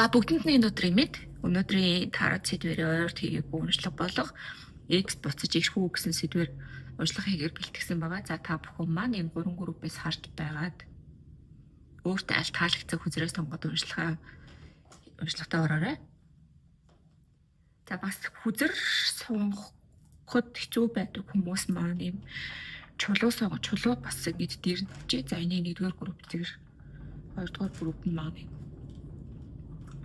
бүгдэнд нь энэ өдрийн мэд. Өнөөдрийн тарот сэдвэрээ ойр тгийгээгүй уншлага болох X буцаж ирэх үү гэсэн сэдвээр уншлага хийгээр бэлтгэсэн байгаа. За та бүхэн маань энэ гурван группээс харж байгаад өөртөө аль таалагдсан хүзрээс сонгоод уншлагатай ороорой. За бас хүзэр сонгоход хэцүү байдаг хүмүүс маань ийм чулуу сонго чулуу бас ингэж дэрнэжээ. За энэ нэгдүгээр групп зэрэг хоёрдугаар групп нь маань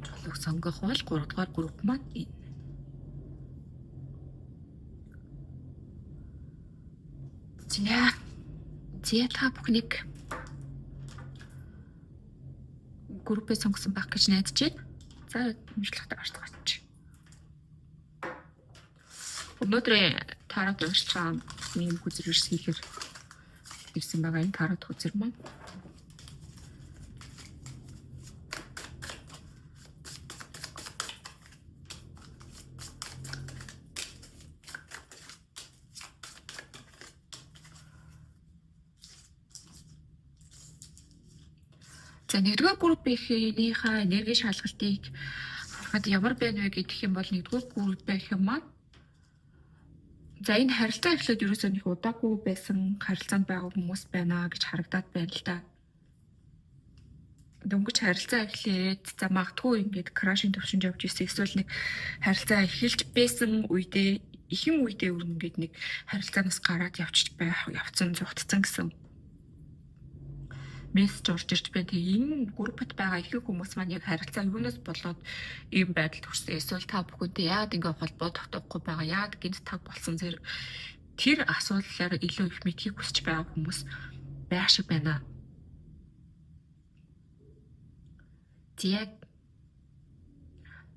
чулууг сонгох бол гуравдугаар групп маань энэ. За та бүхнийг группээ сонгосон байх гэж найдаж байна. За уншлагатай орцгооч. Өнөөдрийн тарот уншилгаа ийм хүзэр хийхээр ирсэн байгаа энэ тарот хүзэр маань. За нэгдүгээр группийнхээ энерги шалгалтыг харахад ямар байна вэ гэх юм бол нэгдүгээр групп байх юм маань. За энэ харилцаа эхлээд ерөөсөө нэг удаагүй байсан харилцаанд байгаа хүмүүс байна гэж харагдаад байна л да. Дөнгөж харилцаа эхлээд за магадгүй ингээд крашийн төвшөнд явж ирсэн эсвэл нэг харилцаа эхэлж байсан үедээ ихэн үедээ өөр ингээд нэг харилцаанаас гараад явчих байх явцсан зугтцсан гэсэн мессеж орж ирж байна. Тэгээ энэ группт байгаа ихэнх хүмүүс маань яг харилцаа юунаас болоод ийм байдалд хүрсэн. Эсвэл та бүхэнтэй яагаад ингэ холбоо тогтоохгүй байгаа, яагаад гинт таг болсон зэрэг тэр асуудлаар илүү их мэдхийг хүсэж байгаа хүмүүс байх шиг байна. Яг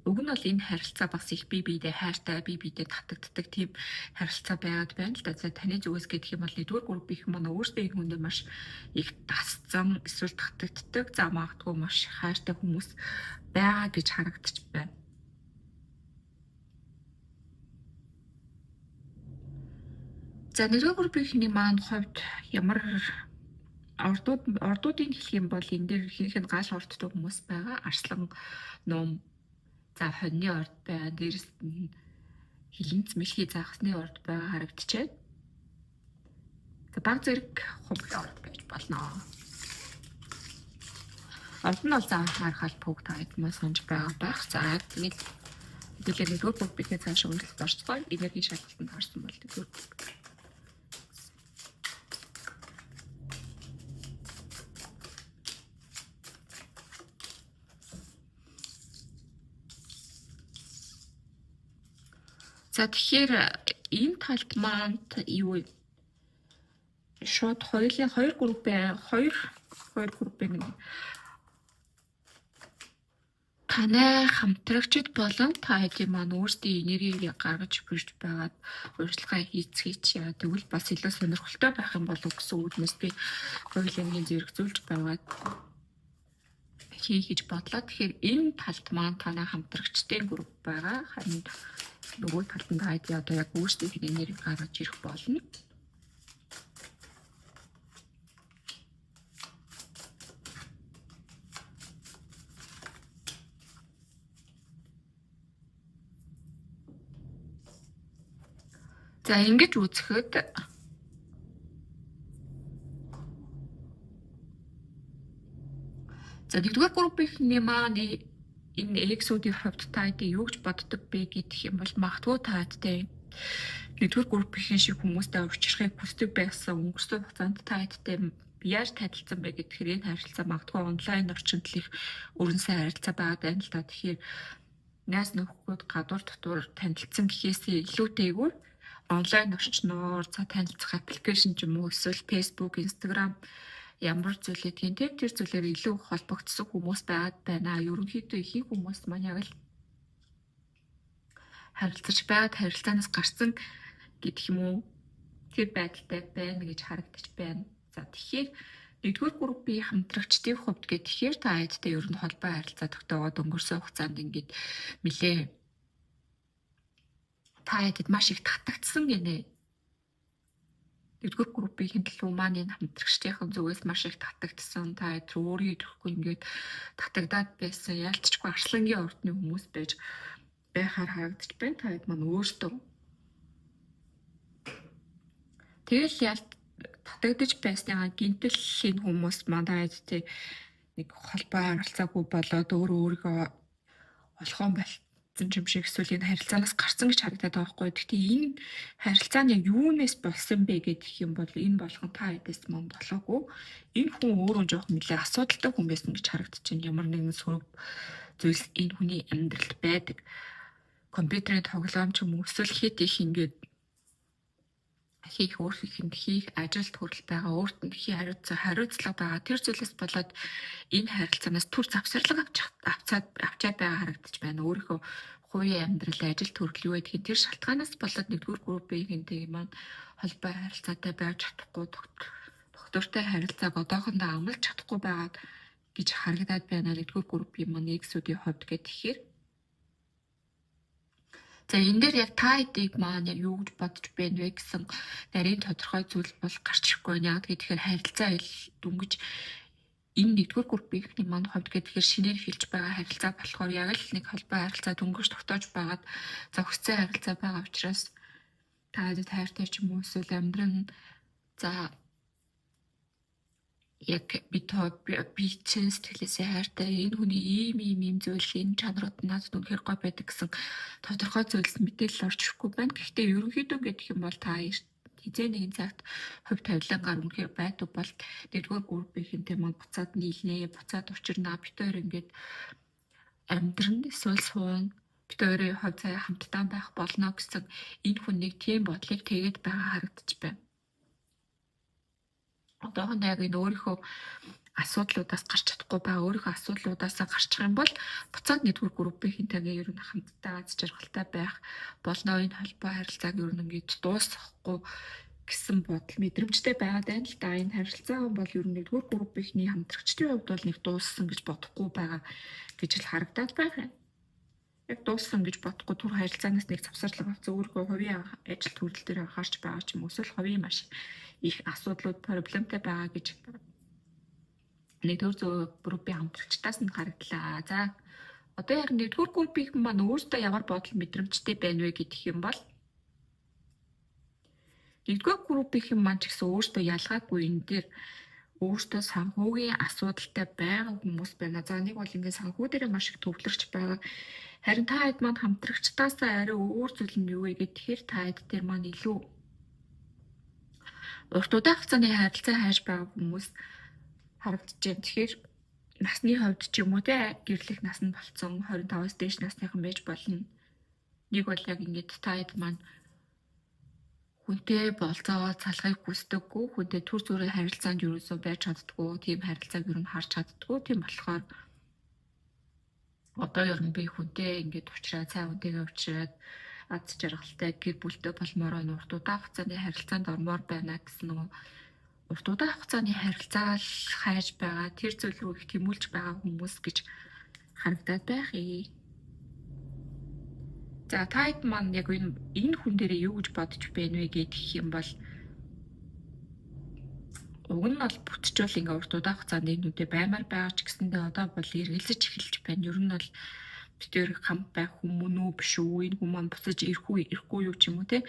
уг нь бол энэ харилцаа бас их бие биедээ хайртай, бие биедээ татагддаг тийм харилцаа байгаад байна л да. За таны зүгээс гэх юм бол нэгдүгээр групп их маань өөрсдөө энэ хүндээ маш их дасцсан, эсвэл татагддаг, за магадгүй маш хайртай хүмүүс байгаа гэж харагдчих байна. За нэгдүгээр группийнхний маань хувьд ямар ордуудын хэлэх юм бол энэ дээр ихэнх нь гал ордтой хүмүүс байгаа. Арслан, нум, за хоньны орд байгаа. Дээрээс нь хилэнц мэлхий загасны орд байгаа харагдчихэв. За баг зэрэг хумгийн орд байж болно. Орд нь бол за анхаарал бүгд таад мөн санаж байгаа байх. За тэгээд хэдүүлээ нэгдүгээр бүх бидний цааш өөрчлөлт орцгоо. Энергийн шалгалтанд харсан бол нэгдүгээр За тэгэхээр энэ талд маань юу шууд хоёулын хоёр группээ хоёр группээ танай хамтрагчид болон та хэдийн маань өөрсдийн энергийг гаргаж ирж байгаад урьдчилгаа хийцгээч. Тэгвэл бас илүү сонирхолтой байх юм болов гэсэн үүднээс би хоёулынгийн зэрэгцүүлж байгаад хий гэж бодлоо. Тэгэхээр энэ талд маань танай хамтрагчдын групп байгаа. Харин нөгөө талд нь та хэдийн одоо яг өөрсдийнх нь энергийг гаргаж ирэх болно. За ингэж үзэхэд за нэгдүгээр группийнхний маань энэ X-үүдийн хувьд та хэдийн юу гэж боддог бэ гэх юм бол магадгүй та хэдтэй нэгдүгээр группийн шиг хүмүүстэй уулзрахыг хүсдэг байсан өнгөрсөн хугацаанд та хэдтэй яаж танилцсан бэ гэхээр энэ харилцаа магадгүй онлайн орчинд л их өрн сайн харилцаа байгаад байна л да. Тэгэхээр найз нөхөд гадуур дотуур танилцсан гэхээсээ илүүтэйгүүр онлайн орчноор за танилцах аппликейшн ч юм уу эсвэл Facebook, Instagram ямар зүйлээ тийм тэр зүйлээр илүү холбогдсон хүмүүс байгаад байна. Ерөнхийдөө ихэнх хүмүүс маань яг л харилцаж байгаад харилцаанаас гарсан гэдэг юм уу тэр байдалтай байна гэж харагдаж байна. За тэгэхээр нэгдүгээр группийн хамтрагчдын хувьд гэхээр та хэдтэй ер нь холбоо харилцаа тогтоогоод өнгөрсөн хугацаанд ингээд нэлээ та хэдэд маш их татагдсан гинэ. Нэгдүгээр группийн төлөө маань энэ хамтрагчдын зүгээс маш их татагдсан. Та тэр өөрийн идэхгүй ингээд татагдаад байсан. Яалтчгүй арслангийн ордны хүмүүс байж байхаар харагдчих байна. Та хэд маань өөртөө тэгэл ялт татагдаж байсныгаа гинтэл энэ хүмүүс маань та хэд нэг холбоо харилцаагүй болоод өөрөө өөрийгөө олхон болцсон юм шиг эсвэл энэ харилцаанаас гарсан гэж харагдаад байгаа байхгүй. Гэхдээ энэ харилцаа нь яг юунаас болсон бэ гэх юм бол энэ болгон та хэдээс мөн болоогүй. Энэ хүн өөрөө жоох нэлээ асуудалтай хүн байсан гэж харагдаж байна. Ямар нэгэн сөрөг зүйлс энэ хүний амьдралд байдаг. Компьютерийн тоглоом ч юм уу эсвэл хэд их ингээд хийх өөрийнх нь хийх ажил төрөл байгаа, өөрт нь хийх хариуцлага байгаа. Тэр зүйлээс болоод энэ харилцаанаас түр завсарлага авчаад байгаа харагдаж байна. Өөрийнхөө хувийн амьдрал, ажил төрөл юу гэдгийг тэр шалтгаанаас болоод нэгдүгээр группийнхэнтэй маань холбоо харилцаатай байж чадахгүй, доктортой харилцааг одоохондоо амлаж чадахгүй байгаа гэж харагдаад байна. Нэгдүгээр группийн маань X-үүдийн хувьд гэхээр за энэ дээр яг та хэдийг маань яг юу гэж бодож байна вэ гэсэн нарийн тодорхой зүйл бол гарч ирэхгүй байна. Яг тэгэхээр харилцаа дөнгөж энэ нэгдүгээр группийн маань хувьд гэхээр шинээр эхэлж байгаа харилцаа болохоор яг л нэг холбоо харилцаа дөнгөж тогтоож байгаад зохицсон харилцаа байгаа учраас та хэд хайртай ч юм уу эсвэл амьдрал нь за яг би чинь сэтгэлээсээ хайртай, энэ хүний ийм ийм ийм зүйл, энэ чанарууд надад үнэхээр гоё байдаг гэсэн тодорхой зүйлс мэдээлэл орж ирэхгүй байна. Гэхдээ ерөнхийдөө гэх юм бол та хизээ нэгэн цагт хувь тавилангаар үнэхээр байдаг бол нэгдүгээр группийнхэнтэй маань буцаад нийлнэ, буцаад учирнаа, бит хоёр ингээд амьдрна, эсвэл суuna, бит хоёрын хувь заяа хамтдаа байх болно гэсэн энэ хүн нэг тийм бодлыг тэгээд байгаа харагдаж байна. Одоохондоо яг энэ өөрийнхөө асуудлуудаас гарч чадахгүй байгаа, өөрийнхөө асуудлуудаас гарчих юм бол буцаад нэгдүгээр группийнхэнтэйгээ ер нь хамтдаа аз жаргалтай байх болно. Энэ холбоо харилцааг ер нь ингэж дуусгахгүй гэсэн бодол мэдрэмжтэй байгаад байна л да. Энэ харилцаа бол ер нь нэгдүгээр группийнхний хамтрагчдын хувьд бол нэг дууссан гэж бодохгүй байгаа гэж л харагдаад байгаа юм. Яг дууссан гэж бодохгүй түр харилцаанаас нэг завсарлага авсан, өөрийнхөө хувийн ажил төрөл дээр анхаарч байгаа ч юм уу эсвэл хувийн маш их асуудлууд проблемтай байгаа гэж нэгдүгээр зөв группийн хамтрагчдаас нь харагдлаа. За одоо яг нэгдүгээр группийн маань өөртөө ямар бодол мэдрэмжтэй байна вэ гэх юм бол нэгдүгээр группийн маань ч гэсэн өөртөө ялгаагүй энэ дээр өөртөө санхүүгийн асуудалтай байгаа хүмүүс байна. За нэг бол ингээд санхүү дээр маш их төвлөрч байгаа. Харин та хэд маань хамтрагчдаас арай өөр зүйл нь юу вэ гэхээр та хэд дээр маань илүү урт удаан хугацааны харилцаа хайж байгаа хүмүүс харагдаж байна. Тэгэхээр насны хувьд ч юм уу те гэрлэх нас нь болцсон 25-аас дээш насныхан байж болно. Нэг бол яг ингээд та хэд маань хүнтэй болцоо залхахыг хүсдэггүй, хүнтэй түр зуурын харилцаанд юусоо байж чаддгүй, тийм харилцааг ер нь харж чаддгүй. Тийм болохоор одоо ер нь би хүнтэй ингээд уулзраад, сайн хүнтэйгээ уулзраад аз жаргалтай гэр бүлтэй болмоор байна, урт удаан хугацааны харилцаанд ормоор байна гэсэн нөгөө урт удаан хугацааны харилцаа л хайж байгаа, тэр зүйл рүү их тэмүүлж байгаа хүмүүс гэж харагдаад байх юм. За та хэд маань яг энэ хүн дээрээ юу гэж бодож байна вэ гэх юм бол уг нь бол бүтчихвэл ингээ урт удаан хугацаанд энэ нүдэ баймар байгаа ч гэсэндээ одоо бол эргэлзэж эхэлж байна. Ер нь бол бид тэр хамт байх хүн мөн үү биш үү? Энэ хүн маань буцаж ирэх үү ирэхгүй юу ч юм уу те.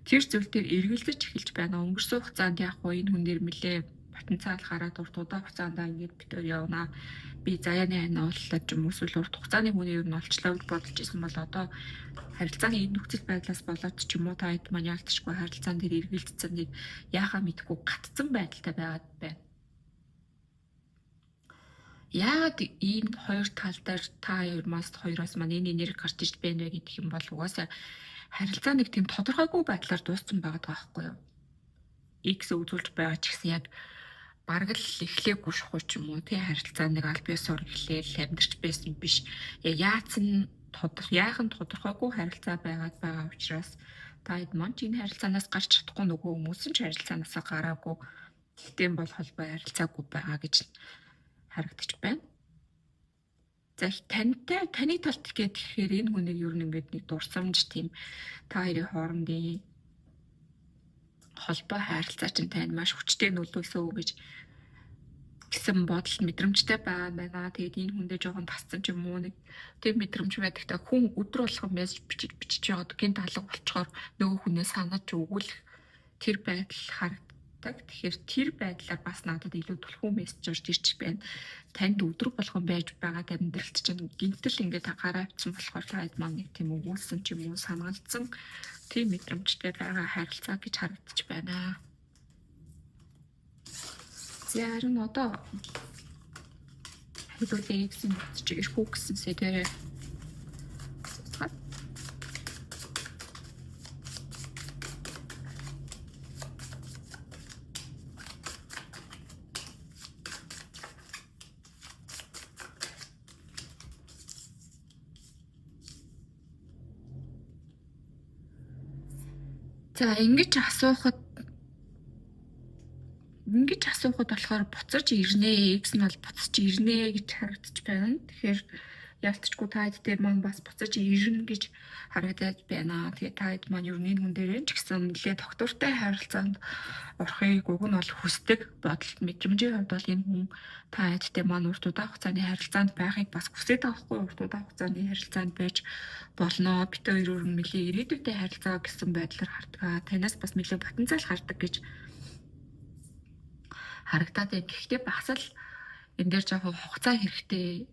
Тэр зүйл дээр эргэлзэж эхэлж байна. Өнгөрсөн хугацаанд яг хуу энэ хүн дээр нэлээ потенциал хараад урт удаан хугацаанд ингээд бид тэр явна. Би заяаны хань ууллаа ч юм уу эсвэл урт хугацааны хүний ер нь олчлоо гэж бодож исэн бол одоо харилцааны энэ нөхцөл байдлаас болоод ч юм уу та хэд маань яалтчгүй харилцаан дээр эргэлзсэн нэг яахаа мэдэхгүй гатцсан байдалтай байгаад байна. Яагаад ийм хоёр тал дээр та хоёроос хоёроос маань энэ энерги гарч ирж байна вэ гэдэг юм бол угаасаа харилцаа нэг тийм тодорхойгүй байдлаар дууссан байгаа байхгүй юу? X үзүүлж байгаа ч гэсэн яг бараг л эхлээгүй шахуу ч юм уу тий харилцаа нэг аль биесоор эхлээл амьдарч байсан биш. Яатсан яахан тодорхойгүй харилцаа байгаад байгаа учраас та хэд маань ч энэ харилцаанаас гарч чадахгүй, нөгөө хүмүүс нь ч харилцаанаас гараагүй. Тэгтэн бол холбоо харилцаагүй байгаа гэж харагдчих байна. За тантай таны талд гэхээр энэ хүнийг ер нь ингээд нэг дурсамж тийм та хоёрын хоорондын Холбоо харилцаа чинь танд маш хүчтэй нөлөөлсөн үү гэж гэсэн бодол мэдрэмжтэй байгаа байна. Тэгээд энэ хүндээ жоохон тассан ч юм уу нэг тэр мэдрэмж байдагтай хүн өдөр болгон мессеж бичиж бичиж яваад гинт алга болчоор нөгөө хүнээ санаж өгүүлэх тэр байдал харагддаг. Тэгэхээр тэр байдлаар бас надад илүү түлхүү мессеж орж ирж байна. Танд өдөр болгон байж байгаа амьдралд чинь гинтэл ингээд гараа авчихсан болохоор та хэд маань нэг тийм өгүүлсэн ч юм уу санагалдсан тийм мэдрэмжтэй байгаа харилцаа гэж харагдчих байна. За харин одоо хэдүүлээ гэсэн чи ирэх үү гэсэн сэдвээр асууцгаая. За ингэж асуухад болохоор буцаж ирнэ. X нь бол буцаж ирнэ гэж харагдчих байна. Тэгэхээр ялтчгүй та хэд дээр маань бас буцаж ирнэ гэж харагдаад байна. Тэгээ та хэд маань ер нь энэ хүн дээр ч гэсэн нэлээд тогтвортой харилцаанд орохыг уг нь бол хүсдэг. Бодолт мэдрэмжийн хувьд бол энэ хүн та хэдтэй маань урт удаан хугацааны харилцаанд байхыг бас хүсэж байгаа хгүй, урт удаан хугацааны харилцаанд байж болно. Бид хоёр өөр нь нэлээд ирээдүйтэй харилцаа гэсэн байдлаар хардаг. Танаас бас нэлээд потенциал гардаг гэж харагдаад байна. Гэхдээ бас л энэ дээр жоохон хугацаа хэрэгтэй.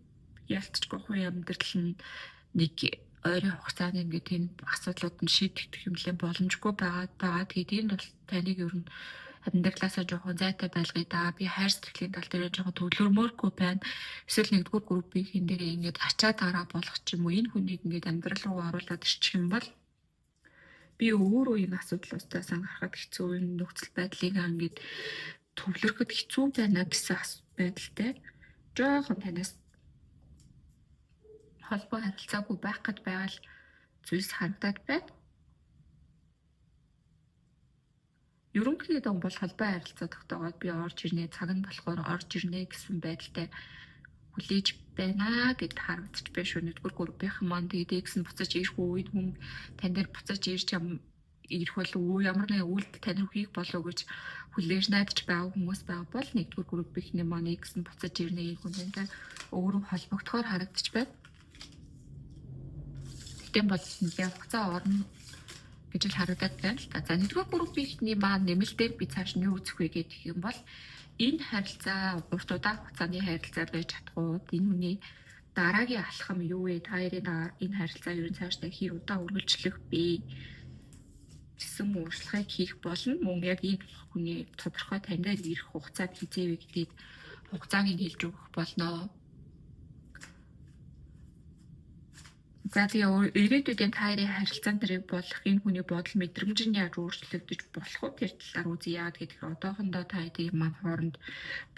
Ялцчгүй хувийн амьдрал нь нэг ойрын хугацаанд ингээд энэ асуудлууд нь шийдэгдэх юм лээ боломжгүй байгаа. Тэгээд энэ бол таныг ер нь амьдралаасаа жоохон зайтай байлгая да. Би хайр сэтгэлийн тал дээр жоохон төвлөрмөөргүй байна. Эсвэл нэгдүгээр группийн дээр ингээд ачаа дараа болох ч юм уу энэ хүнийг ингээд амьдрал руу оруулаад ирчих юм бол би өөрөө энэ асуудлуудаас гарахад хэцүү, энэ нөхцөл байдлыг ингээд төвлөрөхөд хэцүү байна гэсэн байдалтай жоохон танаас холбоо харилцаагүй байх гээд байгаа л зүйлс харагдаад байна. Ерөнхийдөө бол холбоо харилцаа тогтоогоод би орж ирнэ, цаг нь болохоор орж ирнэ гэсэн байдалтай хүлээж байна гэд харагдчих байна шүү. Нэгдүгээр группийнхан маань тэгээд X нь буцаж ирэх үед хүн тань дээр буцаж ирж ирэх болов уу, ямар нэгэн үйлдэл тань руу хийх болов уу гэж хүлээж найдаж байгаа хүмүүс байгаа бол нэгдүгээр группийнхний маань X нь буцаж ирнэ гэх хүнтэй өөрөө холбогдохоор харагдчих байна. Тэгтэн бол нэлээд хугацаа орно гэж л харагдаад байна л та. За нэгдүгээр группийнхний маань нэмэлтээр би цааш нь юу үзэх вэ гэх юм бол энэ харилцаа урт удаан хугацааны харилцаа байж чадах уу? Энэ хүний дараагийн алхам юу вэ? Та хоёрын энэ харилцаа ер нь цаашдаа хэр удаан үргэлжлэх бэ гэсэн ууршлагыг хийх болно. Мөн яг энэ хүний тодорхой тань дээр ирэх хугацааг хизээ вэ гэдгийг хугацааг нь хэлж өгөх болно. За тэгээ ирээдүйдээ та хоёрын харилцаан дэрийг болох энэ хүний бодол мэдрэмж нь яаж өөрчлөгдөж болох вэ? Тэр талаар үзье. Яагаад гэхээр одоохондоо та хоёрын маань хооронд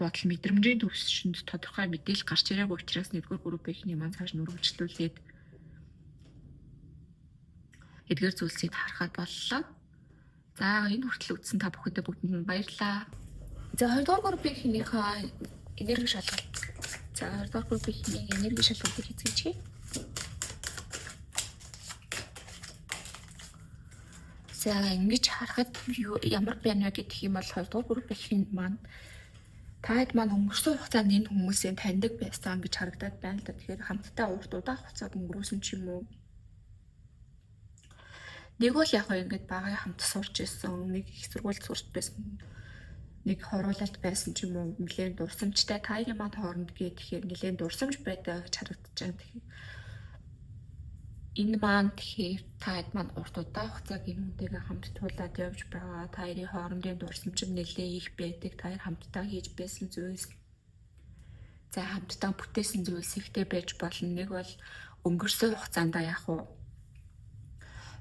бодол мэдрэмжийн төвшөнд тодорхой мэдээлэл гарч ирээгүй учраас нэгдүгээр группийнхний маань цааш нь үргэлжлүүлээд эдгээр зүйлсийг харахад боллоо. За энэ хүртэл үзсэн та бүхэндээ бүгдэнд нь баярлалаа. За хоёрдугаар группийнхнийхээ энерги шалгалт. За хоёрдугаар группийнхний энерги шалгалтыг хийцгээе. За ингэж харахад ямар байна вэ гэх юм бол хоёрдугаар группийн маань та хэд маань өнгөрсөн хугацаанд энэ хүмүүсийн таньдаг байсан гэж харагдаад байна л да. Тэгэхээр хамтдаа урт удаан хугацааг өнгөрөөсөн ч юм уу. Нэг бол яг хөө ингэж багын хамт сурч исэн, нэг их сургуульд сурч байсан, нэг хоруулалт байсан ч юм уу, нэлээд дурсамжтай та хоёрын маань хооронд гээ тэгэхээр нэлээд дурсамж байдаг гэж харагдаж байна. Тэгэхээр энэ маань тэгэхээр та хэд маань урт удаан хугацааг энэ хүнтэйгээ хамт туулаад явж байгаа. Та хоёрын хоорондын дурсамж нь нэлээд их байдаг. Та хоёр хамтдаа хийж байсан зүйлс, за хамтдаа бүтээсэн зүйлс ихтэй байж болно. Нэг бол өнгөрсөн хугацаанд яг уу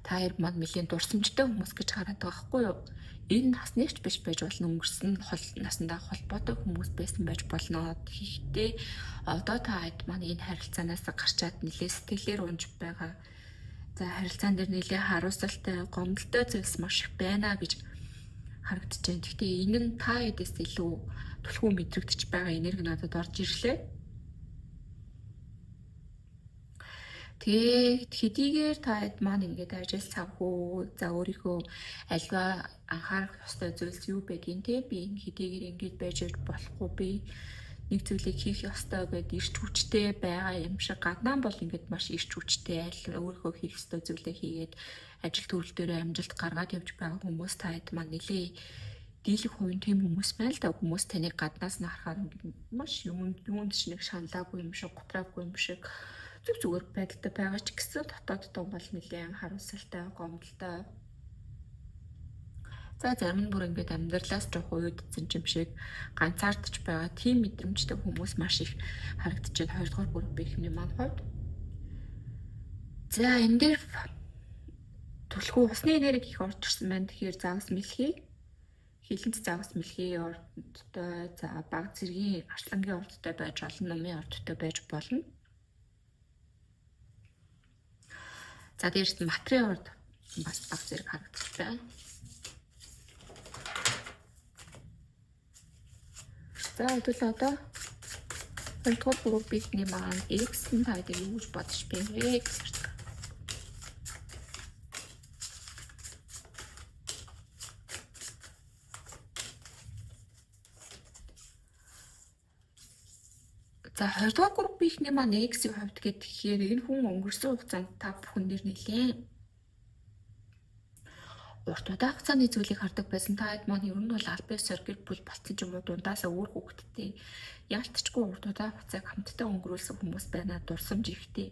та хоёр маань нэлээд дурсамжтай хүмүүс гэж хараад байгаа байхгүй юу? Энэ насны ч биш байж болно. Өнгөрсөн насандаа холбоотой хүмүүс байсан байж болно. Тэгэхдээ одоо та хэд маань энэ харилцаанаас гарчаад нэлээд сэтгэлээр унж байгаа. За харилцаан дээр нэлээд харуулсалтай, гомдолтой зүйлс маш их байна гэж харагдаж байна. Гэхдээ энэ нь та хэдээс илүү түлхүү мэдрэгдэж байгаа энерги надад орж ирлээ. Тэгээд хэдийгээр та хэд маань ингээд ажил санхүү, за өөрийнхөө альва анхаарах ёстой зүйлс юу байдгийг те би хэдийгээр ингэж байж болохгүй, би нэг зүйлийг хийх ёстой гэд ирч хүчтэй байгаа юм шиг гаднаа бол ингээд маш ирч хүчтэй аль өөрийнхөө хийх ёстой зүйлээ хийгээд ажил төрөл дээрээ амжилт гаргаад явж байгаа хүмүүс та хэд маань нэлээ дийлэх хувийн тийм хүмүүс байна л да. Хүмүүс таныг гаднаас нь харахаар маш юунд ч нэг шаналаагүй юм шиг, гутраагүй юм шиг зүг зүгээр байдалтай байгаа ч гэсэн дотооддоо бол нэлээд харуулсалтай, гомдолтой. За зарим нь бүр ингээд амьдралаас жоох уйдсан юм шиг ганцаардч байгаа тийм мэдрэмжтэй хүмүүс маш их харагдаж байна. 2 дугаар группийнхний маань хувьд. За энэ дээр түлхүү усны энерги их орж ирсэн байна. Тэгэхээр загас мэлхий, хилэнц загас мэлхий ордтой, за баг зэргийн арслангийн ордтой байж болно, нумын ордтой байж болно. За дээрс нь матрын орд бас баг зэрэг харагдаж байна. За хэдүүл одоо 2 дугаар группийнхний маань X нь та бүхэн юу гэж бодож байна вэ гэж хардаг. За 2 дугаар группийнхний маань X-ийн хувьд гэхээр энэ хүн өнгөрсөн хугацаанд та бүхэн дээр нэлээд урт удаан хугацааны зүйлийг хардаг байсан. Та хэд маань ер нь бол аль биесээр гэр бүл болцсон ч юм уу дундаасаа өөр хүүхэдтэй яалтчгүй урт удаан хугацааг хамтдаа өнгөрүүлсэн хүмүүс байна. Дурсамж ихтэй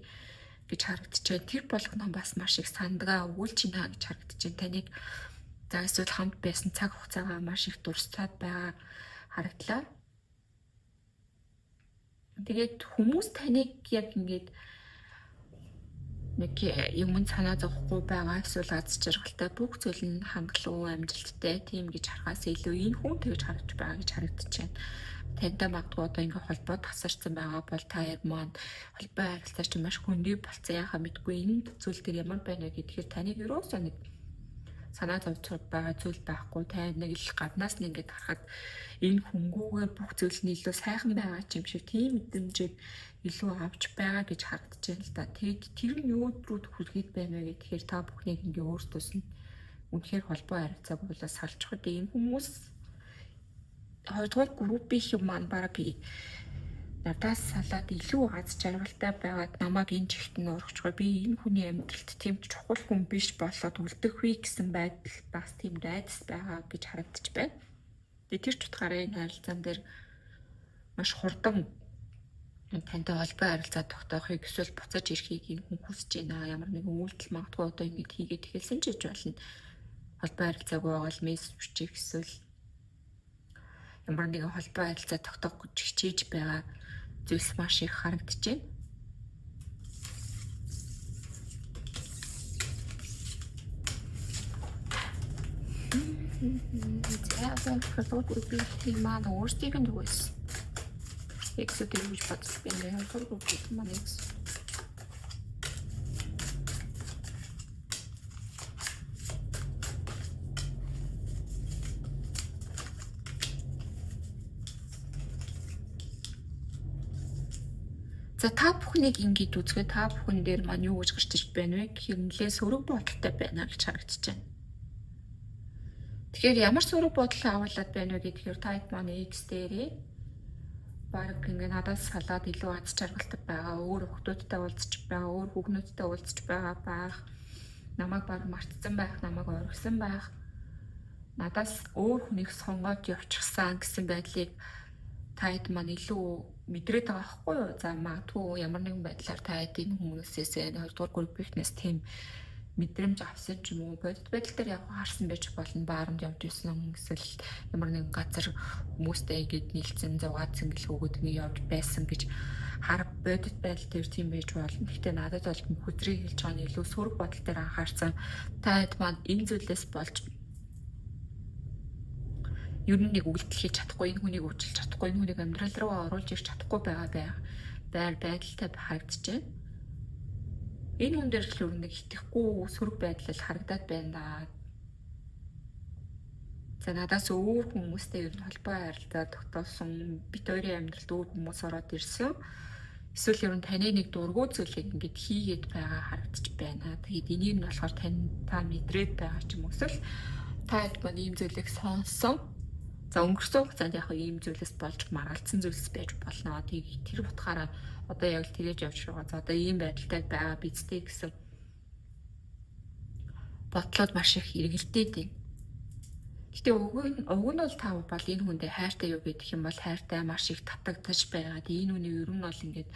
гэж харагдаж байна. Тэр болгоно бас маш их сандгаа өгүүлж байна гэж харагдаж байна. Таныг за эсвэл хамт байсан цаг хугацаагаа маш их дурсаад байгаа харагдлаа. Тэгээд хүмүүс таныг яг ингээд нэг юм санаа зовхгүй байгаа эсвэл аз жаргалтай бүх зүйл нь хангалуун амжилттай тийм гэж харахаас илүү энэ хүн тэгж харагдж байгаа гэж харагдаж байна. Тантай магадгүй одоо ингээ холбоо тасарсан байгаа бол та яг маань холбоо харилцаа чинь маш хөндөй болцсон, яхаа мэдгүй энэ зүйл дээр ямар байна вэ гэхээр таныг ерөөсөө нэг санаа зовж байгаа зүйл байхгүй. Та нэг л гаднаас нь ингээд харахад энэ хөнгүүгээр бүх зүйл нь илүү сайхан байгаа ч юм шиг тийм мэдрэмжийг илүү авч байгаа гэж харагдаж байна л да. Тэгээд тэр нь юу руу хүргээд байна вэ гэхээр та бүхнийг ингээ өөртөөс нь үнэхээр холбоо харилцааг болоо салчиход энэ хүмүүс 2 дугаар группийн маань бараг надаас салаад илүү аз жаргалтай байгаад намайг энэ чигт нь урагчгүй, би энэ хүний амьдралд тийм чухал хүн биш болоод үлдэх вэ гэсэн байдал бас тийм айдас байгаа гэж харагдаж байна. Тэгээ тэр ч утгаараа энэ харилцаан дээр маш хурдан тантай холбоо харилцаа тогтоохыг эсвэл буцаж ирэхийг энэ хүн хүсэж байна. Ямар нэгэн үйлдэл магадгүй одоо ингэж хийгээд эхэлсэн ч гэж болно. Холбоо харилцаагүй байгаа л мессеж бичих эсвэл ямар нэгэн холбоо харилцаа тогтоох гэж хичээж байгаа зүйлс маш их харагдаж байна. За одоо хоёрдугаар группийн маань өөрсдийнх нь зүгээс X-үүд юу гэж бодож байна вэ? Хоёрдугаар группийн маань X. За та бүхнийг ингэж үзэхэд та бүхэн дээр маань юу гэж гарч ирж байна вэ гэхээр нэлээд сөрөг бодолтой байна гэж харагдаж байна. Тэгэхээр ямар сөрөг бодол агуулад байна вэ гэхээр та хэд маань X дээрээ бараг ингээ надаас салаад илүү аз жаргалтай байгаа, өөр хүүхдүүдтэй уулзч байгаа, өөр хүүхнүүдтэй уулзч байгаа байх, намайг бараг мартсан байх, намайг оргисон байх, надаас өөр хүнийг сонгоод явчихсан гэсэн байдлыг та хэд маань илүү мэдрээд байгаа байхгүй юу? За магадгүй ямар нэгэн байдлаар та хэд энэ хүмүүсээс энэ 2 дугаар группийнхнээс тийм мэдрэмж авсан ч юм уу, бодит байдал дээр яг харсан байж болно. Бааранд явж исэн эсвэл ямар нэгэн газар хүмүүстэй ингэж нийлцэн зугаад цэнгэлэх өгöd ингэ явж байсан гэж хар бодит байдал дээр тийм байж болно. Гэхдээ надад бол хүзрийг хэлж байгаа нь илүү сөрөг бодол дээр анхаарсан. Та хэд маань энэ зүйлээс болж ер нь нэг үйлдэл хийж чадахгүй, энэ хүнийг уучлах чадахгүй, энэ хүнийг амьдрал руу оруулж ирч чадахгүй байгаа байр байдалтай харагдаж байна. Энэ хүн дээр л ер нь нэг итгэхгүй сөрөг байдал харагдаад байна да. За надаас өөр хүмүүстэй ер нь холбоо харилцаа тогтоосон, бит хоёрын амьдралд өөр хүмүүс ороод ирсэн. Эсвэл ер нь таны нэг дургүй зүйлийг ингээд хийгээд байгаа харагдчих байна. Тэгээд энийг нь болохоор та мэдрээд байгаа ч юм уу эсвэл та хэд маань ийм зүйлийг сонссон. За өнгөрсөн хугацаанд яг ийм зүйлээс болж маргалдсан зүйлс байж болно. Тэгээд тэр утгаараа одоо яг л тэгэж явж байгаа. За одоо ийм байдалтай байгаа бидтэй гэсэн бодлоод маш их эргэлдээд байна. Гэтэ уг нь бол та бол энэ хүндээ хайртай юу гэдэг юм бол хайртай маш их татагдаж байгаа. Тэгээ энэ хүний ер нь бол ингээд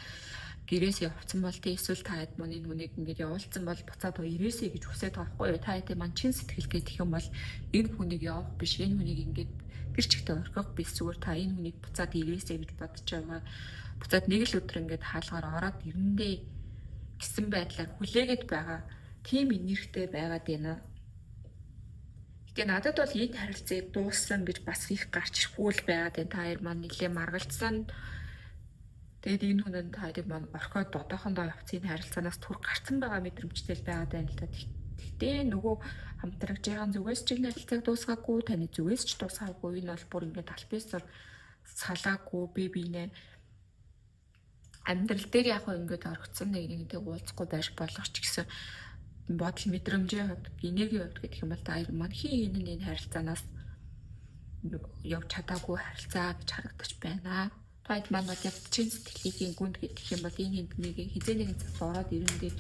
гэрээс явцсан бол тий эсвэл та хэд маань энэ хүнийг ингээд явуулсан бол буцаад ирээсэй гэж хүсээд байгаа байхгүй юу? Та хэд маань чин сэтгэл гэдэг юм бол энэ хүнийг явах биш, энэ хүнийг ингээд гэр чигтээ орхих биш, зүгээр та энэ хүнийг буцаад ирээсэй гэж бодож байгаа. Буцаад нэг л өдөр ингээд хаалгаар ороод ирэндээ гэсэн байдлаар хүлээгээд байгаа. Тийм энергитэй байгаад байна. Тэгээ надад бол энэ харилцааг дууссан гэж бас их гарч ирэхгүй л байгаад байна. Та хоёр маань нэлээ маргалдсан. Тэгээд энэ хүн нь та хоёрыг маань орхиод одоохондоо явцын харилцаанаас түр гарцсан байгаа мэдрэмжтэй л байгаад байна л та. Тэгтээ нөгөө хамтрагчийн зүгээс ч энэ харилцааг дуусгаагүй, таны зүгээс ч дуусгаагүй. Энэ бол бүр ингээд аль бисаар салаагүй бие биенээ амьдрал дээр яг ингээд орхицсан нэг нэгнтэй уулзахгүй байж болох ч гэсэн бодол мэдрэмжийн хувьд, энергийн хувьд гэх юм бол та хоёр маань хин хин энэ харилцаанаас явж чадаагүй харилцаа гэж харагдаж байна. Таад маань бол яг чин сэтгэлийн гүнд гэх юм бол энэ хинт нэг хизээ нэгэн цагт ороод ирэндээ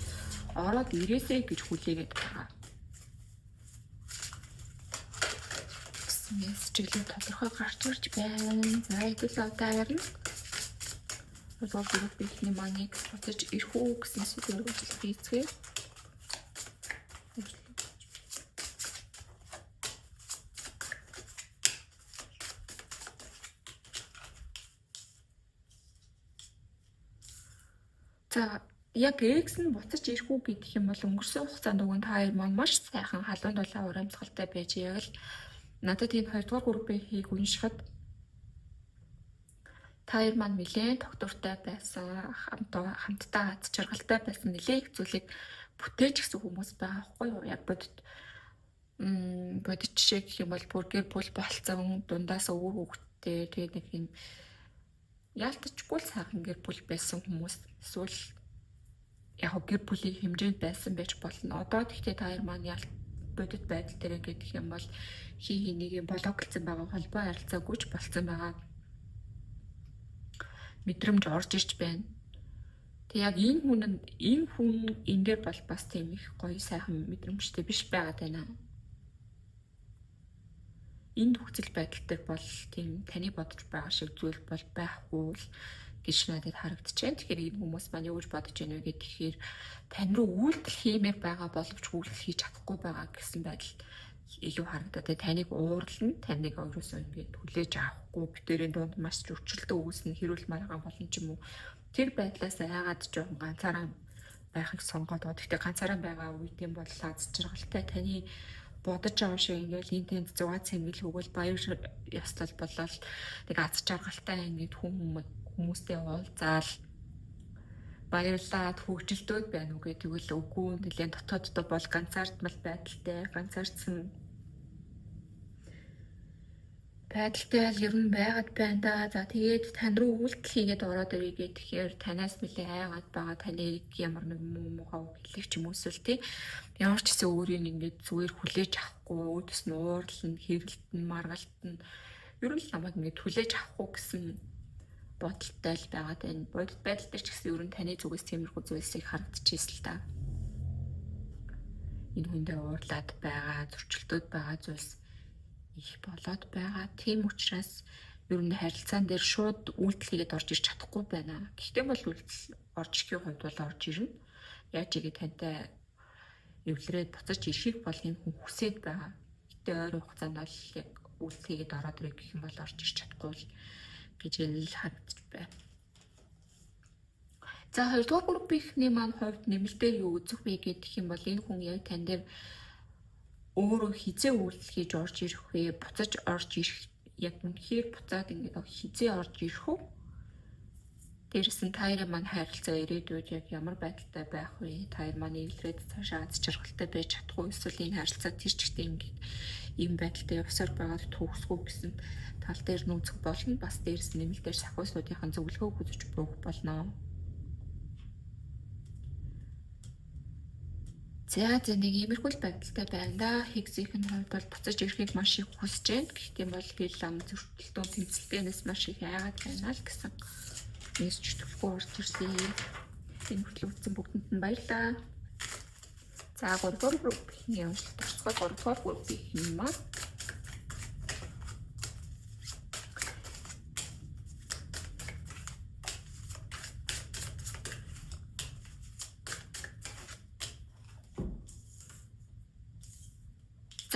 ороод ирээсэй гэж хүлээгээд байгаа. Мессежлэг тодорхой гарч ирж байна. За хэдүүл одоо ярина. Бол группийн маныг буцаж ирэх үү гэсэн сэдвээр ажиллах хийцгээе. За яг X нь буцаж ирэх үү гэх юм бол өнгөрсөн хугацаанд уг нь та хоёр маань маш сайхан халуун дулаан уур амьсгалтай байж яг л надад энэ 2 дугаар группийн хийг уншихад та хоёр маань нэлээд тогтвортой байсан, хамтдаа аз жаргалтай байсан, нэлээд их зүйлийг бүтээж гисэн хүмүүс байгаа байхгүй юу? Яг бодит бодит жишээ гэх юм бол бүр гэр бүл болцсон, дундаас өвөр хүүхэдтэй, тэгээд нэг юм яалтчгүй л сайхан гэр бүл байсан хүмүүс эсвэл яг гэр бүлийн хэмжээнд байсан байж болно. Одоо тэгтээ та хоёр маань ялт бодит байдал дээр гэх юм бол хин хэнийг блоклцсон байгаа, холбоо харилцаагүй ч болцсон байгаа мэдрэмж орж ирж байна. Тэг яг энэ хүн энэ хүн энэ дээр бол бас тийм их гоё сайхан мэдрэмжтэй биш байгаад байна. Энэ нөхцөл байдал дээр бол тийм таны бодож байгаа шиг зүйл бол байхгүй л гэж надад харагдчихэв. Тэгэхээр энэ хүмүүс маань юу гэж бодож байна вэ гэхээр тань руу үйлдэл хиймээр байгаа боловч үйлдэл хийж чадахгүй байгаа гэсэн байдал илүү харагдаад. Тэгээ таныг уурлна, таныг өөрөөсөө ингээд хүлээж авахгүй, битэрийн дунд маш зөрчилдөө үүснэ, хэрүүл маргаан болно ч юм уу. Тэр байдлаас айгаад жоохон ганцаараа байхыг сонгоод байгаа. Гэхдээ ганцаараа байгаа үед юм бол аз жаргалтай таны бодож байгаа шиг ингээл энэ тэнд зугаа цэмгэл өгөөл баяр ёслол болол нэг аз жаргалтай ингээд хүмүүстэй уулзаал баярлаад хөгжилдөөд байна уу гэдэг л үгүй, нэлээд дотооддоо бол ганцаардмал байдалтай, ганцаардсан байдалтай л ер нь байгаад байна да. За тэгээд тань руу үйлдэл хийгээд ороод ирье гэхээр танаас нэлээд айгаад байгаа, таныг ямар нэг муу муухай үг хэлэх ч юм уу эсвэл тий ямар ч гэсэн өөрийг ингээд зүгээр хүлээж авахгүй, өөдөөс нь уурлна, хэрэлтэн, маргалтна. Ер нь л намайг ингээд хүлээж авахгүй гэсэн бодолтой л байгаад байна. Бодит байдал дээр ч гэсэн ер нь таны зүгээс тиймэрхүү зүйлсийг харагдчихсэн л та. Энэ хүндээ уурлаад байгаа, зөрчилдөд байгаа зүйлс их болоод байгаа. Тийм учраас ер нь харилцаан дээр шууд үйлдэл хийгээд орж ирч чадахгүй байна. Гэхдээ бол үйлдэл орж ирэхийн хувьд бол орж ирнэ. Яаж игээ тантай эвлэрээд буцаж ирэхийг бол энэ хүн хүсээд байгаа. Гэтэ ойрын хугацаанд бол яг үйлдэл хийгээд ороод ирэх гэх юм бол орж ирч чадахгүй л гэж л харагдаж байна. За хоёрдугаар группийнхний маань хувьд нэмэлтээр юу үзэх вэ гэх юм бол энэ хүн яг тань дээр өөрөө хизээ үйлдэл хийж орж ирэх вэ? Буцаж орж ирэх яг үнэхээр буцаад ингээд хизээ орж ирэх үү? Дээрээс нь та хоёрын маань харилцаа ирээдүйд яг ямар байдалтай байх вэ? Та хоёр маань эвлэрээд цаашаа аз жаргалтай байж чадах уу? Эсвэл энэ харилцаа тэр чигтээ ингээд ийм байдалтай явсаар байгаад төгсгөө гэсэн тал дээр нь үзэх болно. Бас дээрээс нь нэмэлтээр сахиусуудын зөвлөгөөг үзэж буух болно. За за нэг иймэрхүү л байдалтай байна да. Хигсийн хувьд бол буцаж ирэхийг маш их хүсэж байна. Гэхдээ бол хэл ам зөрчилдөөн тэмцэлтээнээс маш их айгаад байна л гэсэн мессеж төлөхгүй орж ирлээ. Энэ хүртэл үзсэн бүгдэнд нь баярлалаа. За 3 дугаар группийн уншлт орцгой 3 дугаар группийн маань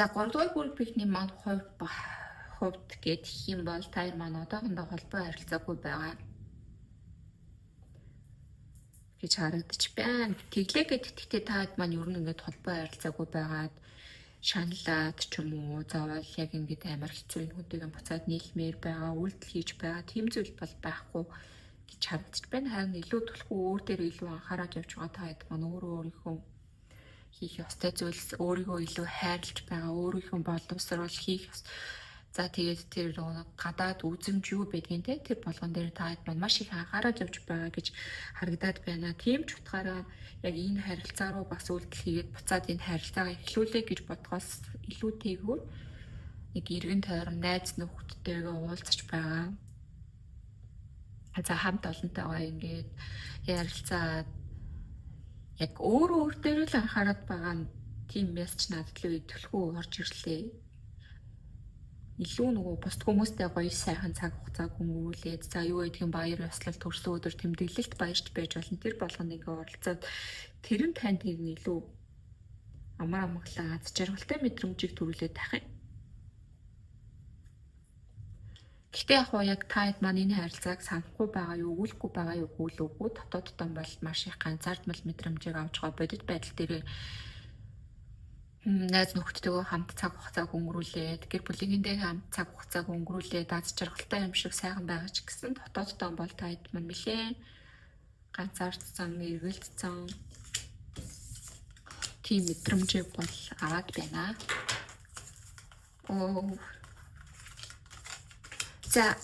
За 3 дугаар группийн маань хувьд гэх юм бол та нар маань одоохондоо холбоо харилцаагүй байгаа гэж харагдаж байна. Тэглээ гэдэгтээ та хэд маань ер нь ингээд холбоо харилцаагүй байгаад шаналлаад ч юм уу заавал яг ингээд амар хэцүү энэ хүнтэйгээ буцаад нийлмээр байгаа, үйлдэл хийж байгаа тийм зүйл бол байхгүй гэж харагдаж байна. Харин илүү түлхүү өөр дээр илүү анхаарал явж байгаа та хэд маань өөрөө өөрийнхөө хийх ёстой зүйлс өөрийгөө илүү хайрлаж байгаа, өөрийнхөө боловсруул хийх ёс. За тэгээд тэр гадаад үзэмж юу байдгийг те тэр болгон дээр та хэд маань маш их анхаарал явж байгаа гэж харагдаад байна. Тийм ч утгаараа яг энэ харилцаа руу бас үйлдэл хийгээд буцаад энэ харилцаагаа эхлүүлээ гэж бодгоос илүүтэйгээр нэг эргэн тойрон найз нөхдөдтэйгээ уулзаж байгаа. За хамт олонтойгоо ингээд ярилцаад яг өөр өөр дээр л анхаарат байгаа нь тийм мессеж надад л идэвхүү орж ирлээ. Илүү нөгөө бусд хүмүүстэй гоё сайхан цаг хугацааг өнгөрүүлээд за юу гэдгийг баяр ёслол төрсөн өдөр тэмдэглэлт баярч байж болно. Тэр болгонд ингээ оролцоод тэр нь танд тэр нь илүү амар амгалан аз жаргалтай мэдрэмжийг төрүүлээд байх юм. Гэхдээ яг хуу яг та хэд маань энэ харилцааг санахгүй байгаа юу, өгүүлэхгүй байгаа юу гэвэл үгүй. Дотооддоо бол маш их ганцаардмал мэдрэмжийг авч байгаа бодит байдал дээр найз нөхдөдөө хамт цаг хугацааг өнгөрүүлээд гэр бүлийнхэнтэй хамт цаг хугацааг өнгөрүүлээд аз жаргалтай юм шиг сайхан байгаа ч гэсэн дотооддоо бол та хэд маань нэлээ ганцаардсан, эргэлдсэн тийм мэдрэмжийг бол аваад байна. Оо. За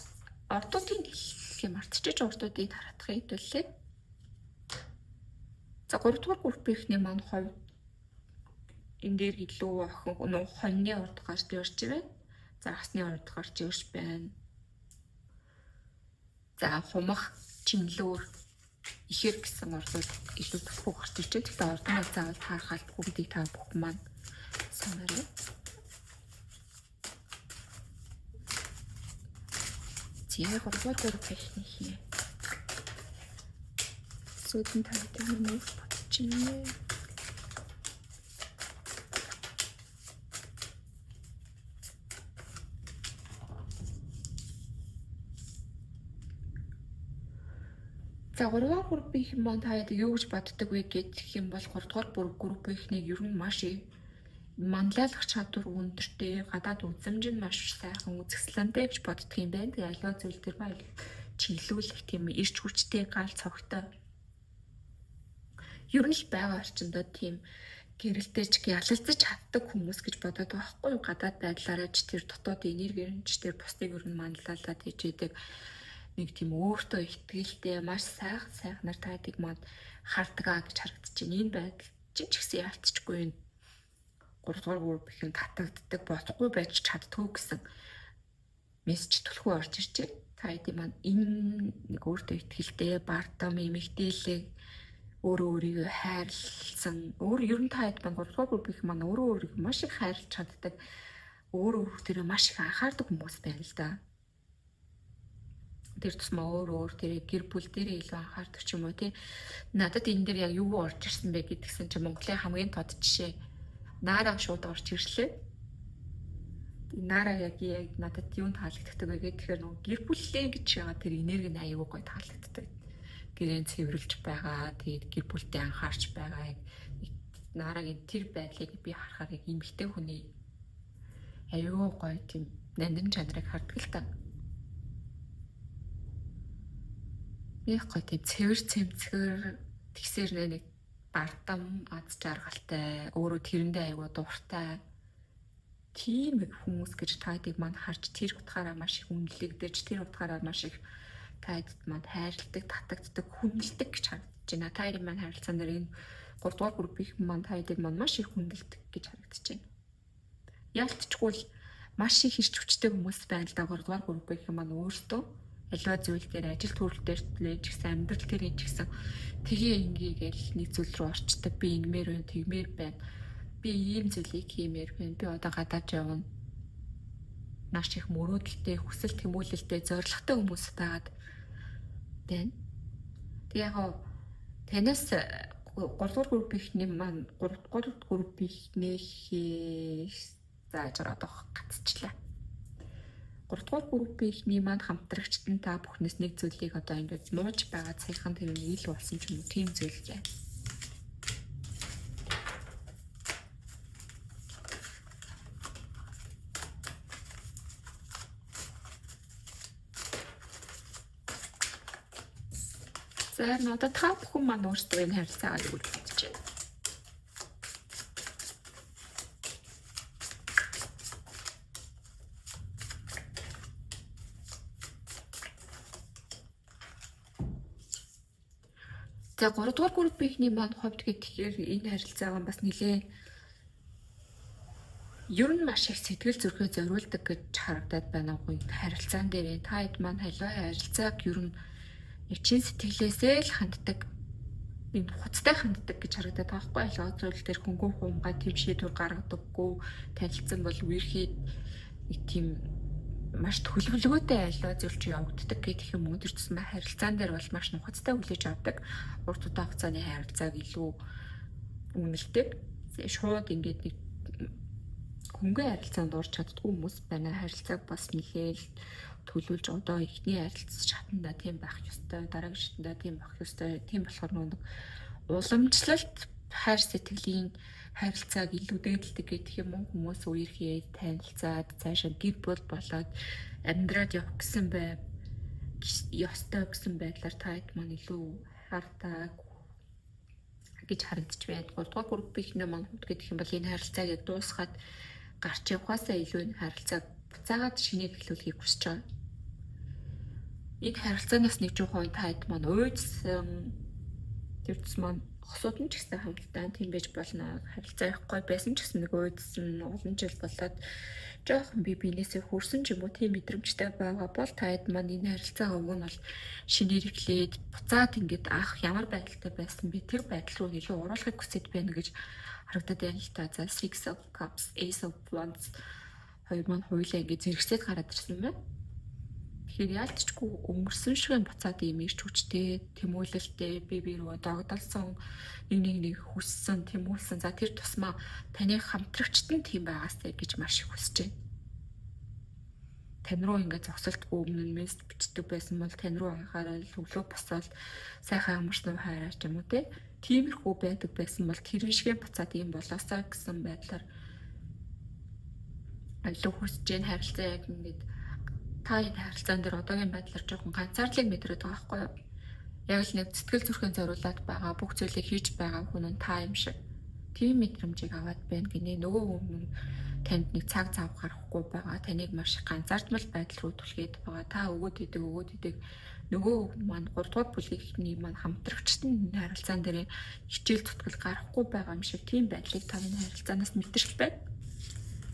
ордуудын хэлхээ мартчихж ордуудыг таратах хэдүүлээ. За 3 дугаар группийнхний маань хувьд энэ дээр илүү охин хоньны урд гарч ирж байна. За хасны урд гарч ирж байна. За хумах, чинлүүр, ихэр гэсэн ордууд илүү түлхүү гарч ирж байна. Гэхдээ ордныг заавал таарах албагүй гэдгийг та бүхэн маань санаарай. За 3 дугаар группийнхний сүйдэн тавьдаг юм уу бодож байна. За 3 дугаар группийн маань та юу гэж боддог вэ гэх юм бол 3 дугаар группийнхнийг ер нь маш их манлайлах чадвар өндөртэй, гадаад үзэмж нь маш сайхан үзэсгэлэнтэй гэж боддог юм байна. Тэгээ аливаа зүйл дээр баяр чиглүүлэх тийм ирч хүчтэй гал цогтой. Ер нь л байгаа орчиндөө тийм гэрэлтэж ялалцаж чаддаг хүмүүс гэж бодоод байгаа байхгүй юу? Гадаад байдлаараа ч тэр дотоод энергиэр нь ч тэр бусдыг ер нь манлайлаад хийж идэг. Нэг тийм өөртөө ихтгэлтэй маш сайхан сайхнаар таадыг манд хардгаа гэж харагдаж байна. Энэ байдал чинь ч гэсэн яалтчгүй энэ 3 дугаар групп ихэн татагддаг, бодохгүй байж чаддгүй гэсэн мессеж түлхүү орж иржээ. Та хэдий маань энэ нэг өөртөө ихтгэлтэй, бардам, эмэгтэйлэг, өөрөө өөрийгөө хайрлсан, өөр ер нь та хэд маань 3 дугаар групп ихэн маань өөрөө өөрийгөө маш их хайрлаж чаддаг, өөрөө өөр тэрэ маш их анхаардаг хүмүүс байна л да. Тэр тусмаа өөр өөр тэр гэр бүл дээрээ илүү анхаардаг ч юм уу тий. Надад энэ дээр яг юу орж ирсэн бэ гэдгсэн чинь Монголын хамгийн тод жишээ Нара шууд орж ирлээ. Нара яг надад юунд таалагддаг вэ гэхээр нөгөө гэр бүлээ гэж байгаа тэр энерги нь аюул гой таалагддаг. Гэрээ цэвэрлж байгаа, тэгээд гэр бүлдээ анхаарч байгаа. Нарагийн тэр байдлыг би харахаар яг эмэгтэй хүний аюул гой тийм нандин чанарыг хардаг л та. Яг гой тийм цэвэр цэмцгэр тэгсэр нэг бардам, аз жаргалтай, өөрөө тэрэндээ аягүй дуртай тийм хүмүүс гэж таадыг маань харж тэр утгаараа маш их үнэлэгдэж, тэр утгаараа маш их таад маань хайрладаг, татагддаг, хүндэлдэг гэж харагдаж байна. Та хоёрын маань харилцаан дээр энэ 3 дугаар группийн маань та хэдийг маань маш их хүндэлдэг гэж харагдаж байна. Яалтчгүй л маш их ирч хүчтэй хүмүүс байна л да 3 дугаар группийн маань өөртөө аливаа зүйл дээр ажил төрөл дээр ч гэсэн амьдрал дээр ч гэсэн тгий ингээ гээл нэг зүйл рүү орчдөг. Би ингэмээр байна, тэгмээр байна. Би ийм зүйлийг хиймээр байна. Би одоо гадаад явна. Маш их мөрөөдөлтэй, хүсэл тэмүүлэлтэй, зорилготой хүмүүс байгаад байна. Тэг яг танаас 3 дугаар группийнхний маань 3 дугаар группийнхнийхээ зааж ороод гацчлаа. 3 дугаар группийнхний маань хамтрагчд нь та бүхнээс нэг зүйлийг одоо ингээд нууж байгаа цайхан тэр нь ил болсон ч юм уу тийм зүйл байна. За одоо та бүхэн маань өөрсдөө энэ харилцаагаа юу гэж бодож байна? За 3 дугаар группийнхний маань хувьд гэхээр энэ харилцаагаа бас нэлээ ер нь маш их сэтгэл зүрхээ зориулдаг гэж харагдаад байна уу харилцаан дээр та хэд маань халиа харилцааг ер нь яг чин сэтгэлээсээ л ханддаг нэг хуцтай ханддаг гэж харагдаад байгаа байхгүй аливаа зүйл дээр хөнгөн хуумгай тийм шийдвэр гаргадаггүй танилцсан бол үерхэд нэг тийм маш төлөвлөгөөтэй аливаа зүйл чи явагддаг гэх юм уу тэр тусмаа харилцаан дээр бол маш нухацтай хүлээж авдаг урт удаан хугацааны харилцааг илүү үнэлдэг шууд ингээд нэг хөнгөн харилцаанд орж чаддгүй хүмүүс байна харилцааг бас нэлээл төлөвлөж одоо эхний харилцах шатанда тийм байх ёстой дараагийн шатанда тийм байх ёстой тийм болохоор нэг уламжлалт хайр сэтгэлийн харилцааг илүү дээдэлдэг гэх юм уу хүмүүс үерхээд танилцаад цаашаа гэр бүл болоод амьдраад явах гэсэн бай ёстой гэсэн байдлаар та хэд маань илүү хардаг гэж харагдаж байна. 3 дугаар группийнхний маань хувьд гэх юм бол энэ харилцааг яг дуусгаад гарч явахаасаа илүү энэ харилцааг буцаагаад шинээр эхлүүлэхийг хүсэж байгаа. Энэ харилцаанаас нэг жоохон та хэд маань уйдсан тэр тус маань хосууд нь ч гэсэн хамтдаа тийм байж болно. Харилцаа явахгүй байсан ч гэсэн нэг уйдсан олон жил болоод жоохон би биенээсээ хөрсөн ч юм уу тийм мэдрэмжтэй байгаа бол та хэд маань энэ харилцаа уг нь бол шинээр эхлээд буцаад ингээд анх ямар байдалтай байсан бэ тэр байдал руу илүү оруулахыг хүсэж байна гэж харагдаад байна л та. За Six of Cups, Ace of Wands хоёр маань хоёулаа ингээд зэрэгцээд гараад ирсэн байна. Тэгэхээр яалтчгүй өнгөрсөн шиг буцаад ийм ирч хүчтэй, тэмүүлэлтэй, бие бие рүү догдолсон, нэг нэг нэг хүссэн, тэмүүлсэн. За тэр тусмаа таны хамтрагчд нь тийм байгаасай гэж маш их хүсэж байна. Тань руу ингээд зогсолтгүй өмнө нь мессеж бичдэг байсан бол тань руу анхаарал өглөө босоод сайхан амарсан хайраа ч юм уу те. Тиймэрхүү байдаг байсан бол тэр шигээ буцаад ийм болоосаа гэсэн байдлаар илүү хүсэж байна харилцаа яг ингээд та энэ харилцаан дээр одоогийн байдлаар жоохон ганцаардлыг мэдрээд байгаа байхгүй юу? Яг л нэг сэтгэл зүрхэн зориулаад байгаа бүх зүйлийг хийж байгаа хүн нь та юм шиг. Тийм мэдрэмжийг аваад байна гинэ. Нөгөө хүн нь танд нэг цаг зав гаргахгүй байгаа. Таныг маш их ганцаардмал байдал руу түлхээд байгаа. Та өгөөд идэг өгөөд идэг нөгөө хүн маань 3 дугаар бүлгийнхний маань хамтрагчт нь энэ харилцаан дээр хичээл зүтгэл гаргахгүй байгаа юм шиг тийм байдлыг та энэ харилцаанаас мэдэрч байна.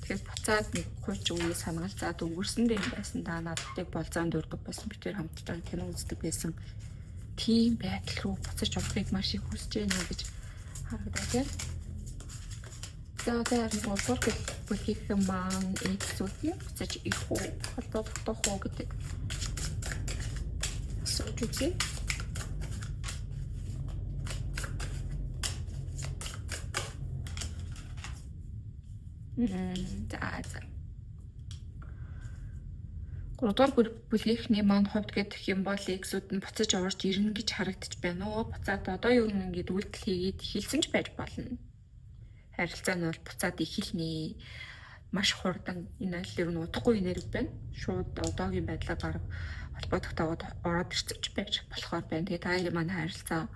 Тэгэхээр буцаад нэг хууч үеэ санагалзаад өнгөрсөн дээр байсан да надтай болзоон дурдаг байсан битэр хамтдаа кино үздэг байсан тийм байдал руу буцаж орохыг маш их хүсэж байна гэж харагдаад байна. За одоо харин 3 дугаар бүлгийнхэн маань эксүүдийн буцаж ирэх үү, холбоо тогтоох уу гэдэг асууж үзье. За. 3 дугаар бүлгийнхний маань хувьд гэх юм бол X-үүд нь буцаж орж ирнэ гэж харагдаж байна уу? Буцаад одоо юу нэг ингээд үйлдэл хийгээд эхэлсэн ч байж болно. Харилцаа нь бол буцаад эхэлнэ. Маш хурдан энэ аль ер нь удахгүй энерги байна. Шууд одоогийн байдлаар баг холбоо тогтоогоод ороод ирсэн ч байж болохоор байна. Тэгээ та хоёрын маань харилцаа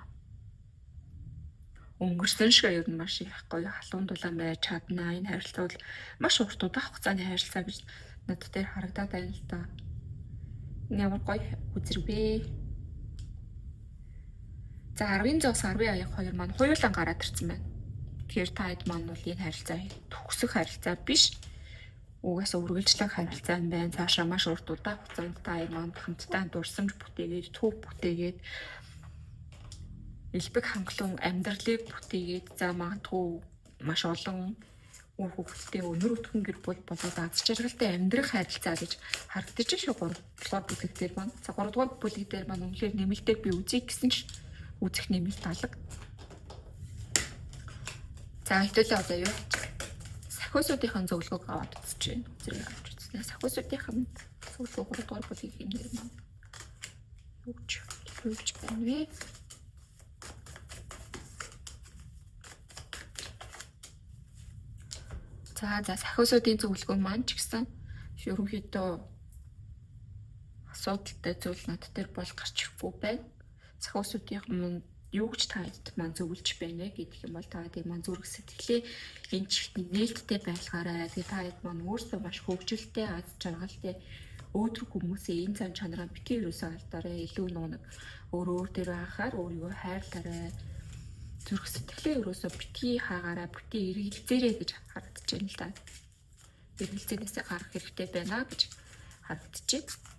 өнгөрсөн шиг ер нь маш их гоё халуун дулаан байж чадна. Энэ харилцаа бол маш урт удаан хугацааны харилцаа гэж надад дээр харагдаад байна л да. Энэ ямар гоё үзэр бэ? За 10-ын зоос 10-ын аяг хоёр маань хоёулаа гараад ирсэн байна. Тэгэхээр та хэд маань бол энэ харилцаа төгсөх харилцаа биш. Угаасаа үргэлжлэх харилцаа юм байна. Цаашаа маш урт удаан хугацаанд та хэд маань хамтдаа дурсамж бүтээгээд, төв бүтээгээд элбэг хангалуун амьдралыг бүтээгээд за магадгүй маш олон үр хөвгөлтэй өнөр өтгөн гэр бүл болоод аз жаргалтай амьдрах харилцаа гэж харагдаж шүү. 3 дугаар бүлэг дээр маань. За 3 дугаар бүлэг дээр маань үнэхээр нэмэлтээр би үзье гэсэн ч үзэх нэмэлт алга. За хэвтүүлээ одоо юу хийж сахиусуудынхаа зөвлөгөөг аваад үзэж байна. Зэрэг авч үзнэ. Сахиусуудынхаа зөвлөгөө 3 дугаар бүлгийн нэр маань юу гэж хэлж байна вэ? За сахиусуудын зөвлөгөө маань ч гэсэн ерөнхийдөө асуудалтай зүйл над дээр бол гарч ирэхгүй байна. Сахиусуудын юу гэж та хэд маань зөвлөж байна гэдэг юм бол та хэд маань зүрх сэтгэлээ энэ чигт нээлттэй байлгаарай. Тэгээ та хэд маань өөрсдөө маш хөгжилтэй, аз жаргалтай өөдрөг хүмүүсээ энэ зан чанараа битгий юусаа алдаарай. Илүү нэг өөр дээр анхаар өөрийгөө хайрлаарай. Зүрх сэтгэлээ ерөөсөө битгий хаагаарай, битгий эргэлзээрэй гэж харагдаж байна л да. Эргэлзээнээсээ гарах хэрэгтэй байна гэж харагдаж байна.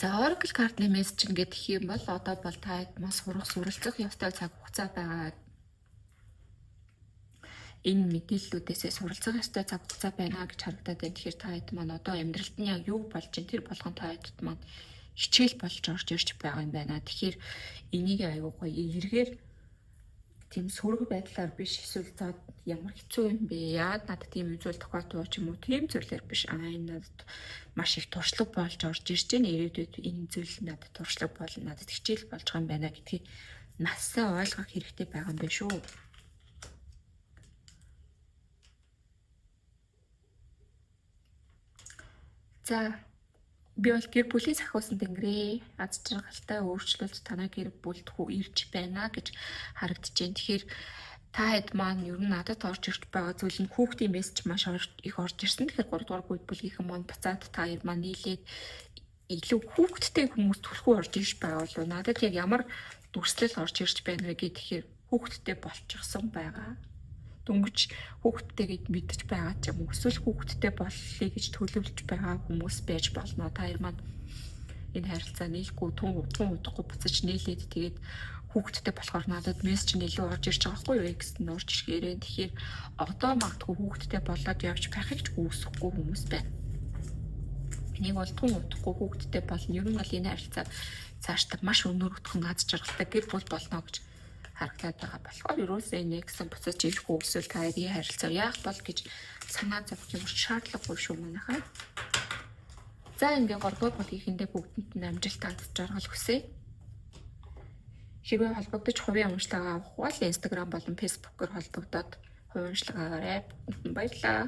За Oracle картны мессеж ингээд гэх юм бол одоо бол та маш сурах суралцах ёстой цаг хугацаа байгаа. Энэ мэдээллүүдээсээ суралцах ёстой цаг хугацаа байна гэж харагдаад байна. Тэгэхээр та хэд маань одоо амьдралд нь яг юу болж чинь тэр болгон та хэд маань хичээл болж орж ирж байгаа юм байна. Тэгэхээр энийг аягүй гоё эргээр тийм сөрөг байдлаар биш эсвэл за ямар хэцүү юм бэ? Яагаад надад тийм зүйл тохиолдвоо ч юм уу тийм зүйлээр биш. Энэ надад маш их туршлага болж орж ирж байна. Ирээдүйд энэ зүйл надад туршлага болно, надад хичээл болж байгаа юм байна гэдгийг насаа ойлгох хэрэгтэй байгаа юм байна шүү. За би бол гэр бүлийн сахиусан тэнгэрээ аз жаргалтай өөрчлөлт танай гэр бүлд ирж байна гэж харагдаж байна. Тэгэхээр та хэд маань ер нь надад орж ирж байгаа зүйл нь хүүхдийн мессеж маш их орж ирсэн. Тэгэхээр 3 дугаар бүлгийнхэн маань буцаад та хоёр маань нийлээд илүү хүүхдтэй хүмүүс түлхүү орж ирж байгаа болов надад яг ямар дүрслэл орж ирж байна вэ гэхээр хүүхдтэй болчихсон байгаа. Дөнгөж хүүхдтэй гэд мэдэж байгаа ч юм уу эсвэл хүүхдтэй боллоо гэж төлөвлөж байгаа хүмүүс байж болно. Та хоёр маань энэ харилцаа нийлэхгүй тун удахгүй буцаж нийлээд тэгээд хүүхдтэй болохоор надад мессеж нь илүү орж ирж байгаа байхгүй юу гэсэн нь орж ирэхээрээ. Тэгэхээр одоо магадгүй хүүхдтэй болоод явж байхыг ч үүсэхгүй хүмүүс байна. Энийг бол тун удахгүй хүүхдтэй болно. Ер нь бол энэ харилцаа цаашдаа маш өнөр өтгөн аз жаргалтай гэр бүл болно гэж харагдаад байгаа болохоор ерөөсөө энэ гэсэн буцаж ирэхгүй эсвэл та хоёрын харилцаа яах бол гэж санаа зовх юм шаардлагагүй шүү манайхаа. За ингээ 3 дугаар бүлгийнхэндээ бүгдэнд нь амжилт аз жаргал хүсье. Хэрвээ холбогдож хувийн уншлага авах бол Instagram болон Facebook-оор холбогдоод хувийн уншлага аваарай. Бүгдэнд нь баярлалаа.